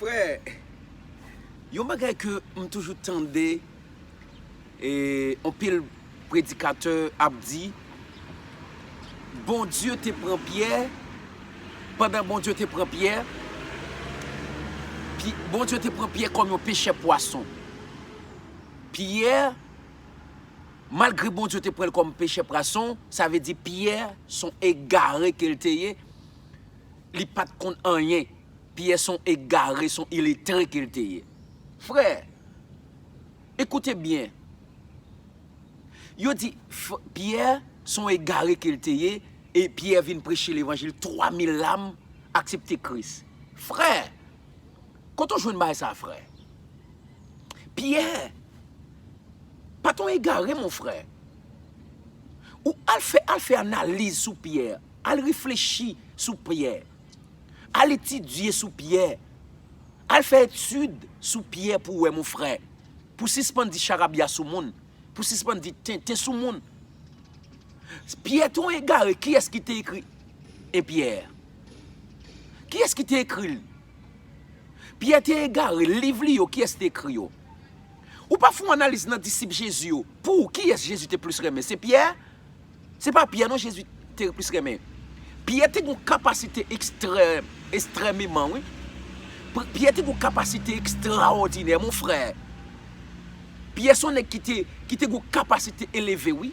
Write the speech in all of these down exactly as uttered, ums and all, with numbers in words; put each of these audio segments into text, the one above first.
Frè, yon bagay ke m toujou tande, e, anpil predikatè ap di, Bondye te pran Pyè, pandan Bondye te pran Pyè, Pi- Bondye te pran Pyè kòm yon pechè pwason. Pyè, malgre Bondye te pran l kòm pechè pwason, sa vle di Pyè se yon egare ke l te ye, li pa t konn anyen. Pyè se yon egare, se yon iletre ke l te ye. Frè, ekoute byen. Yo di f- Pyè se yon egare ke l te ye, e Pyè vin preche levanjil, twa mil lam aksepte Kris. Frè, kote w jwenn bagay sa, frè? Pyè pa t yon egare, mon frè. Ou al fè, al fè analiz sou Pyè, al reflechi sou Pyè, al etidye sou Pyè, al fè etid sou Pyè pou w wè, mon frè. Pou sispann di charabya sou moun, pou sispann di tenten sou moun. Pyè te yon egare, kiyès ki te ekri en Pyè? Kiyès ki te ekri l? Pyè te egare, liv li yo, kiyès te ekri yo? Ou pa fè yon analiz nan disip Jezi yo. Pou ou, kiyès Jezi te plis renmen? Se Pyè? Se pa Pyè non Jezi te plis renmen. Pyè te gen yon kapasite ekstrè, ekstrèmeman, wi. Pyè te gen yon kapasite ekstraòdinè, mon frè. Pyè se yon nèg ki te, ki te gen yon kapasite eleve, wi.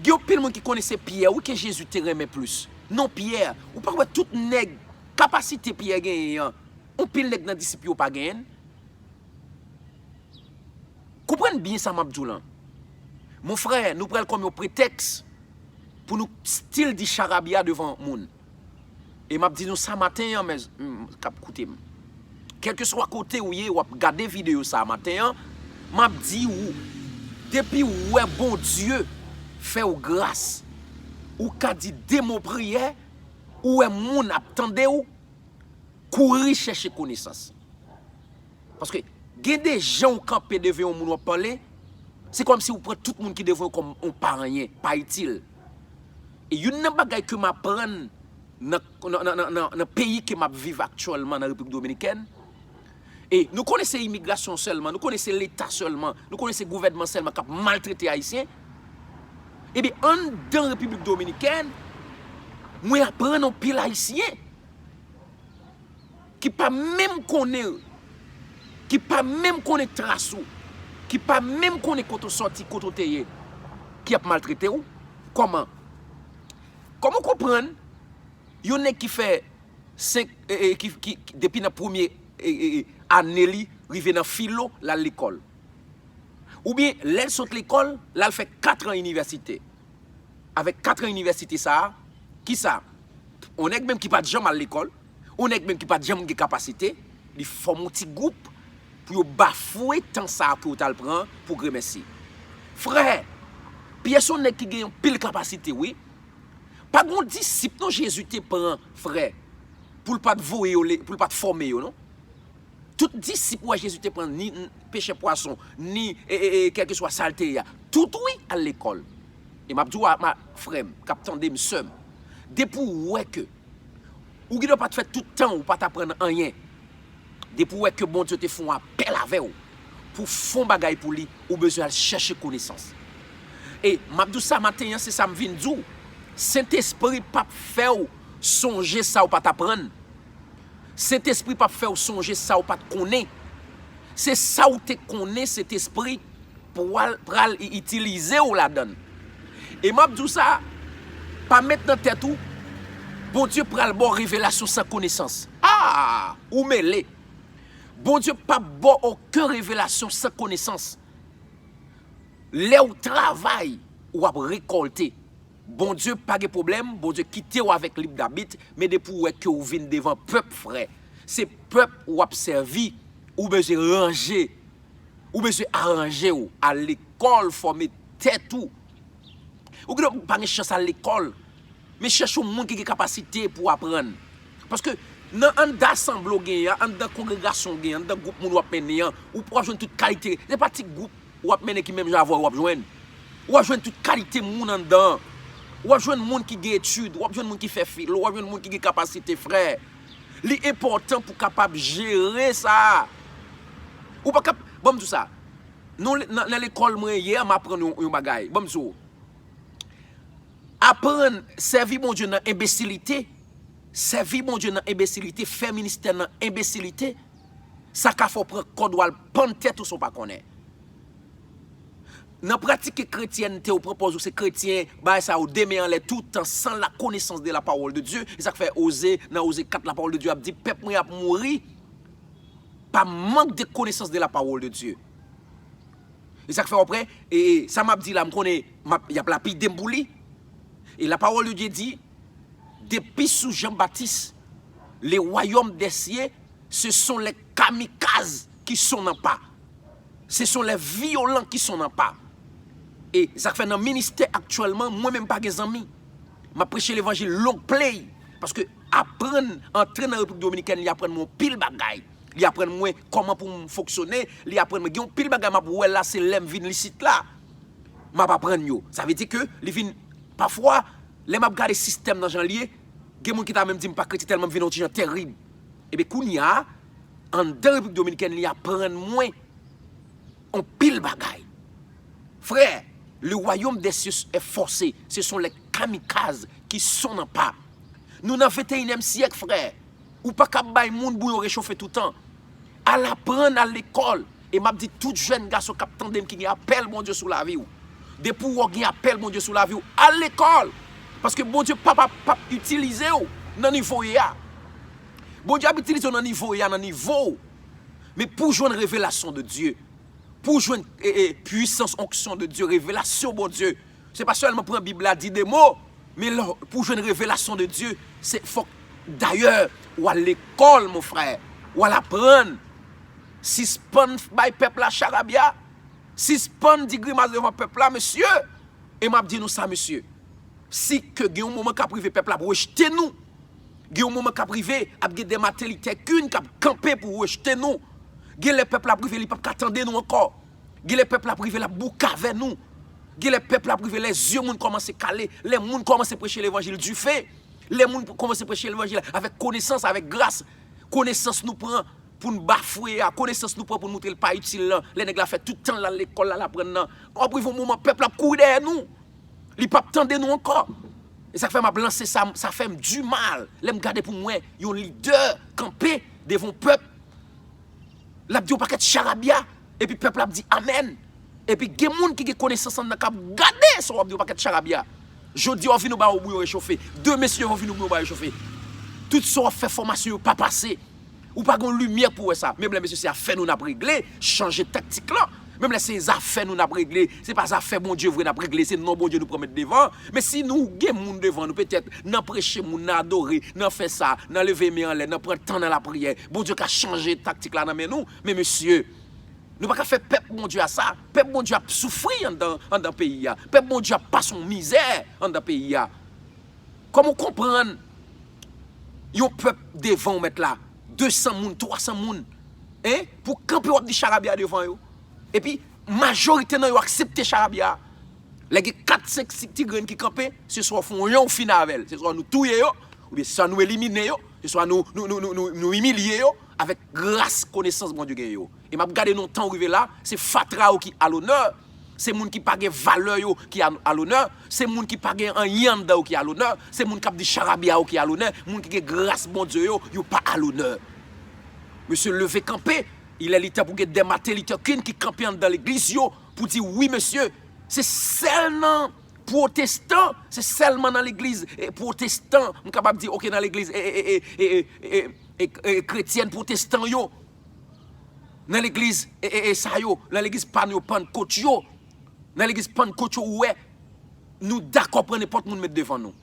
Gen anpil moun ki konnen se Pyè, wi, ke Jezi te renmen plis. Non Pyè, ou pa wè tout nèg, kapasite Pyè genyen an, anpil nèg nan disip yo pa genyen l? Konprann byen sa m ap di w lan. Mon frè, nou pran l kòm yon pretèks pou nou still di charabya devan moun. E m ap di nou sa maten an, mè, m, k ap koute m. Kèlkeswa kote w ye, w ap gade videyo sa maten an, m ap di w, depi w wè Bondye fè w gras, ou ka di de mo priyè, ou wè moun ap tande w, kouri chèche konesans. Paske gen de jan w kanpe devan yon moun w ap pale, se kòmsi w pran tout moun ki devan w kòm yon pa anyen, pa itil. E youn nan bagay ke m aprann nan, nan, nan, nan, nan, nan peyi ke m ap viv aktyèlman nan Repiblik Dominikèn, e nou konnen se imigrasyon sèlman, nou konnen se Leta sèlman, nou konnen se gouvènman sèlman k ap maltrete Ayisyen. Ebyen, anndan Repiblik Dominikèn, mwen aprann anpil Ayisyen ki pa menm konnen, ki pa menm konnen tras ou, ki pa menm konnen kote w sòti, kote w te ye, ki ap maltrete w. Kòman? Kòman w konprann yon nèg ki fè senk, e, e, ki, ki, ki, depi nan premye, e, e, e, ane li, rive nan filo, l al lekòl? Oubyen, lè l sot lekòl, l al fè kat an inivèsite. Avèk kat an inivèsite sa a, kisa? On nèg menm ki pa t janm al lekòl, on nèg menm ki pa t janm gen kapasite, li fòme yon ti gwoup pou yo bafwe tan sa a ke w t al pran pou grenmèsi. Frè, Pyè se yon nèg ki gen yon pil kapasite, wi. Pa gen yon disip non Jezi te pran, frè, pou l pa t voye yo, pou l pa t fòme yo, non. Tout disip ou wè Jezi te pran, ni pechè pwason, ni, e, e, e, kèlkeswa sa l te ye a, tout, wi, al lekòl. E m ap di w, a, ma, frè m, k ap tande m, sè m, depi w wè ke ou gendwa pa t fè tout tan ou pa t aprann anyen, depi w wè ke Bondye te fè yon apèl avè w pou w fè yon bagay pou li, ou bezwen al chèche konesans. E m ap di w sa maten an, se sa m vin di w. Sentespri p ap fè w sonje sa w pa t aprann. Sentespri p ap fè w sonje sa w pa t konnen. Se sa w te konnen, Sentespri pral, pral i- itilize w ladan l. E m ap di w sa, pa met nan tèt ou, Bondye pral ba w revelasyon san konesans. A! Ou mele. Bondye p ap ba w okenn revelasyon san konesans. Lè w travay, w ap rekòlte. Bondye pa gen pwoblèm, Bondye kite w avèk lib dabit, men depi w wè ke w vin devan pèp, frè, se pèp w ap sèvi, ou bezwen ranje, ou bezwen aranje w, al lekòl, fòme tèt ou. Ou gen pa gen chans al lekòl, men chèche yon moun ki gen kapasite pou aprann. Paske nan anndan asanble w genyen an, anndan kongregasyon w genyen an, anndan gwoup moun w ap mennen an, ou w ap jwenn tout kalite. Se pa ti gwoup w ap mennen ki menm jan avè w w ap jwenn. W ap jwenn tout kalite moun anndan an. W ap jwenn moun ki gen etid, w ap jwenn moun ki fè filo, w ap jwenn moun ki gen kapasite, frè. Li enpòtan pou kapab jere sa. Ou pa kap, ban m di w sa. Nou, nan, nan lekòl mwen yè, m aprann yon, yon bagay. Ban m di w. Aprann sèvi Bondye nan enbesilite, sèvi Bondye nan enbesilite, fè ministè nan enbesilite, sa ka fè w pran kòd w al pann tèt ou san w pa konnen. Nan pratike kretyènte, ou pran pòz ou se kretyen, bagay sa yo, de men anlè toutan, sans la connaissance de la parole de Dieu. E sa k fè Oze, nan Oze kat, la parole de Dieu ap di, pèp mwen ap mouri pa mank de connaissance de la parole de Dieu. E sa k fè w ap wè, e, e, sa m ap di la, m konnen m ap, y ap lapide m pou li. E la parole de Dieu di, depi sou Jan Batis, le royaume des cieux, ce sont les kamikazes qui sont nan pa. Ce sont les violents qui sont nan pa. E sa k fè nan ministè aktyèlman, mwen menm pa gen zanmi. M ap preche levanjil long play. Paske aprann antre nan Repiblik Dominikèn, li aprann mwen yon pil bagay. Li aprann mwen kòman pou m fonksyone. Li aprann mwen gen yon pil bagay m ap wè la, se lè m vin isit la. M ap aprann yo. Sa vle di ke li vin, pafwa, lè m ap gade sistèm nan jan l ye, gen moun ki ta menm di m pa kretyen tèlman m vin yon ti jan terib. Ebyen, kounye a, anndan Repiblik Dominikèn, li aprann mwen yon pil bagay. Frè, le royaume des cieux est forcé. Ce sont les kamikazes qui sont nan pa. Nou nan venteyinyèm syèk, frè. Ou pa ka bay moun bouyon rechofe toutan. Al aprann, al lekòl. E m ap di tout jèn gason k ap tande m ki gen apèl Bondye sou lavi w. Depi w gen apèl Bondye sou lavi w, al lekòl. Paske Bondye p ap, p ap, p ap itilize w nan nivo w ye a. Bondye ap itilize w nan nivo w ye a, nan nivo w. Men pou w jwenn revelasyon de Dye, pou w jwenn, e, e, pwisans, onksyon de Dye, revelasyon Bondye, se pa sèlman pran Bib la, di de mo, men lè, pou w jwenn revelasyon de Dye, se fòk, dayè, w al lekòl, mon frè, w al aprann. Sispann bay pèp la charabya, sispann di grimas devan pèp la, mesye. E m ap di nou sa, mesye. Si ke gen yon moman k ap rive, pèp la ap rejte nou. Gen yon moman k ap rive, ap gen de Martin Luther King k ap kanpe pou rejte nou. Gen lè pèp la ap rive, li p ap ka tande nou ankò. Gen lè pèp la ap rive, l ap boukave nou. Gen lè pèp la ap rive, lè zye moun kòmanse kale, lè moun kòmanse preche levanjil dife, lè moun kòmanse preche levanjil avèk konesans, avèk gras. Konesans nou pran pou n bafwe a, konesans nou pran pou n moutre l pa itil lan, lè nèg la fè tout tan l al lekòl la, l aprann nan. W ap rive yon moman, pèp la ap kouri dèyè nou. Li p ap tande nou ankò. E sa k fè m ap lanse sa, sa fè m dimal. Lè m gade pou m wè yon lidè kanpe devan yon pèp, l ap di yon pakèt charabya, epi pèp la ap di amèn. Epi gen moun ki gen konesans anndan k ap gade sa w ap di yon pakèt charabya. Jodi a w vin ou ba yo bouyon rechofe. Demen si Dye vle w vin ou bouyon ba rechofe. Tout sa w ap fè fòmasyon yo pa pase. Ou pa gen limyè pou wè sa. Menm lè mesye se afè nou n ap regle, chanje taktik lan. Menm lè se zafè nou n ap regle, se pa zafè Bondye vre n ap regle, se non Bondye nou pran met devan. Men si nou gen moun devan nou, petèt, nan preche moun, nan adore, nan fè sa, nan leve men anlè, nan pran tan nan lapriyè, Bondye ka chanje taktik la nan men nou. Men mesye, nou pa ka fè pèp Bondye a sa. Pèp Bondye ap soufri anndan, anndan peyi a. Pèp Bondye ap pase yon mizè anndan peyi a. Kòman w konprann yon pèp devan w mèt la, de san moun, twa san moun, en, pou kanpe w ap di charabya devan yo? Epi, majorite nan yo aksepte charabya a. Lè gen kat, senk, sis ti grenn ki kanpe, se swa w fè yon jan w fini avè l, se swa nou touye yo, oubyen swa nou elimine yo, se swa nou, nou, nou, nou, nou, nou imilye yo, avèk gras, konesans Bondye gen yo. E m ap gade nan tan w rive la, se fatra yo ki alonè, se moun ki pa gen valè yo ki a, alonè, se moun ki pa gen anyen anndan yo ki alonè, se moun k ap di charabya yo ki alonè, moun ki gen gras Bondye yo, yo pa alonè. Mesye, leve kanpe, il est le temps pou gen de Martin Luther King ki kanpe anndan legliz yo pou di wi mesye, se sèl nan pwotestan, se sèlman nan legliz, e, pwotestan, m kapab di, oke, nan legliz, e, e, e, e, e, e, e, e, kretyèn pwotestan yo, nan legliz, e, e, e, sa yo, nan legliz pa nou yo, Pannkot yo, nan legliz Pannkot yo, ou wè, nou dakò pran nenpòt moun met devan nou.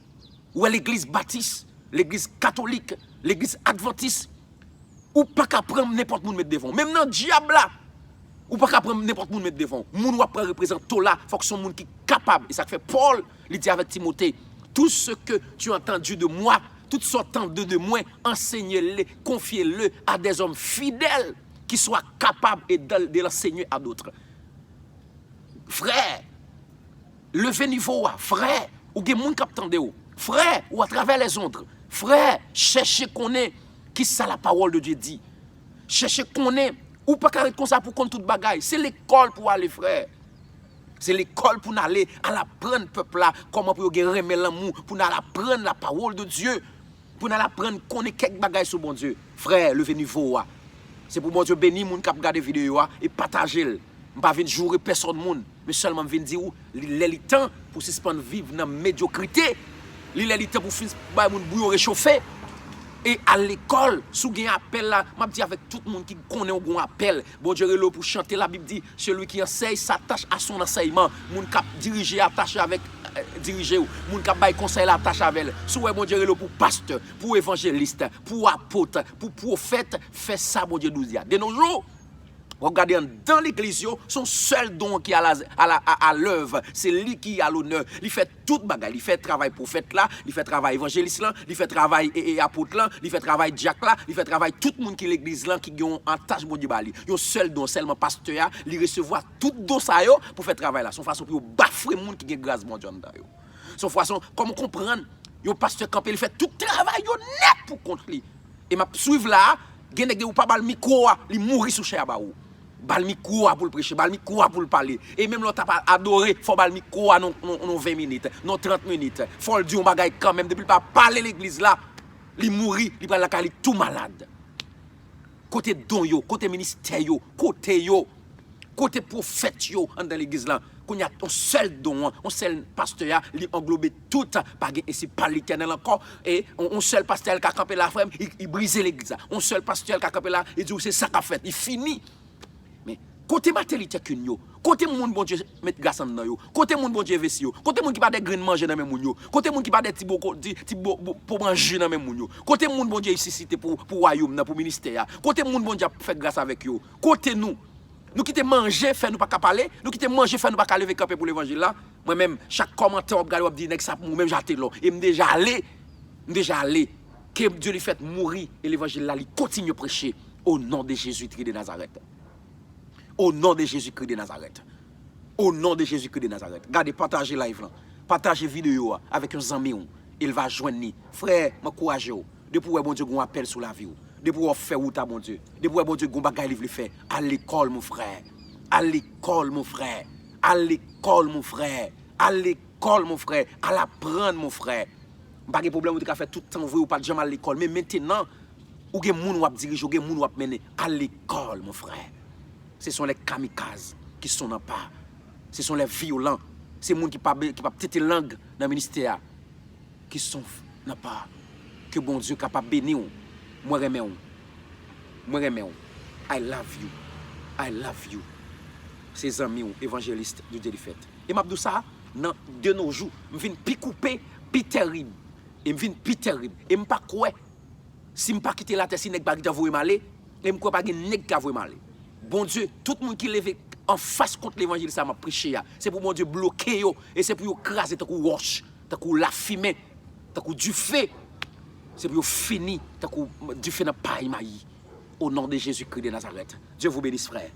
Ou wè legliz batis, legliz katolik, legliz advantis, ou pa ka pran nenpòt moun met devan w. Menm nan dyab la, ou pa ka pran nenpòt moun met devan w. Moun w ap pran reprezante w la, fòk se yon moun ki kapab. E sa k fè Pòl, li di avèk Timote, tout ce que tu as entendu de moi, tout sa w tande de mwen, enseigne-le, confie-le à des hommes fidèles qui soient capables et de, de l'enseigner à d'autres. Frè, leve nivo w a, frè, ou gen moun k ap tande w. Frè, ou atravè lèzond. Frè, chèche konnen. Kisa la parole de Dieu di? Chèche konnen. Ou pa ka ret konsa pou konn tout bagay. Se lekòl pou ale, frè. Se lekòl pou n ale, al aprann pèp la kòman pou yo gen renmen, lanmou, pou n al aprann la parole de Dieu, pou n al aprann konnen kèk bagay sou Bondye. Frè, leve nivo a. Se pou Bondye beni moun k ap gade videyo a e pataje l. M pa vin joure pèsòn moun, men sèlman m vin di w, li lè li tan pou sispann viv nan medyokrite. Li lè li tan pou fin bay moun bouyon rechofe. E al lekòl, si w gen apèl la, m ap di avèk tout moun ki konnen w gen yon apèl. Bondye rele w pou chante, Labib di, celui qui enseigne s'attache à son enseignement. Moun k ap dirije atache avèk, eh, dirije w. Moun k ap bay konsèy la atache avè l. Si w wè Bondye rele w pou pastè, pou evanjelis, pou apot, pou pwofèt, fè sa Bondye di w di a. De nos jours, w ap gade anndan legliz yo, se yon sèl don ki a la, a la, a, a lèv. Se li ki a lonè. Li fè tout bagay. Li fè travay pwofèt la, li fè travay evanjelis lan, li fè travay e, e, apot lan, li fè travay dyak la, li fè travay tout moun ki legliz lan ki gen yon atach Bondye ba li. Yon sèl don, sèlman pastè a, li resevwa tout don sa yo pou fè travay la. Se yon fason pou yo bafwe moun ki gen gras Bondye anndan yo. Se yon fason, kòm ou konprann, yon pastè kanpe, li fè tout travay yo nèt pou kont li. E m ap swiv la a, gen nèg ou pa ba l mikwo a, li mouri sou chè a ba ou. Ba l mikwo a pou l preche, ba l mikwo a pou l pale. E menm lè w t ap adore, fò w ba l mikwo a nan, nan, nan ven minit, nan trant minit. Fò l di yon bagay kanmenm. Depi l pa pale legliz la, li mouri, li pral lakay li tou malad. Kote don yo, kote ministè yo, kote yo, kote pwofèt yo anndan legliz la? Kounye a, yon sèl don an, yon sèl pastè a, li anglobe tout, pa gen ensi pale Letènèl ankò. E yon, yon sèl pastè a, l ka kanpe la, frè m, li, li brize legliz la. Yon sèl pastè a, l ka kanpe la, li di w se sa k ap fèt, li fini. Men, kote Martin Luther King yo? Kote moun Bondye met gras anndan yo? Kote moun Bondye envesti yo? Kote moun ki pa de grenn manje nan men moun yo? Kote moun ki pa de ti boko, ti, ti bo, bo, po manje nan men moun yo? Kote moun Bondye resisite pou, pou wayòm nan, pou ministè a? Kote moun Bondye ap fè gras avèk yo? Kote nou? Nou kite manje fè nou pa ka pale? Nou kite manje fè nou pa ka leve kanpe pou levanjil la? Mwen menm, chak kòmantè w ap gade, w ap di nèg sa pou mwen menm Jatelò. E m deja ale. M deja ale. Ke Dye li fèt mouri e levanjil la li kontinye preche. O non de Jezikri de Nazarèt. O non de Jezikri de Nazarèt. O non de Jezikri de Nazarèt. Gade, pataje live lan. Pataje videyo a avèk yon zanmi w. E l va jwenn li. Frè, m ankouraje w. Depi w wè Bondye gen yon apèl sou lavi w. Depi w wè w ap fè wout a Bondye. Depi w wè Bondye gen yon bagay li vle fè. Al lekòl, mon frè. Al lekòl, mon frè. Al lekòl, mon frè. Al lekòl, mon frè. Al aprann, mon frè. M pa gen pwoblèm ou te ka fè tout tan w vre, ou pa t janm al lekòl. Men mentenan, ou gen moun w ap dirije, ou gen moun w ap mennen. Al lekòl, mon frè. Se sont les kamikazes qui sont nan pa. Se sont les violents. Se moun ki pa, ki p ap tete lang nan ministè a. Ki sont nan pa. Ke Bondye kapab beni w. Mwen renmen w. Mwen renmen w. I love you. I love you. Se zanmi w, evanjelis Didier Lifèt. E m ap di w sa, nan de nos jours, m vin pi koupe, pi tèrib. E m vin pi tèrib. E m pa kwè, si m pa kite latè, si nèg pa gentan voye m ale, e m kwè pa gen nèg ki ka voye m ale. Bondye, tout moun ki leve anfas kont levanjil sa m ap preche a, se pou Bondye bloke yo, e se pou yo kraze tankou wòch, tankou lafimen, tankou dife. Se pou yo fini tankou dife nan pay mayi. Au nom de Jésus-Christ de Nazareth. Dieu vous bénisse, frère.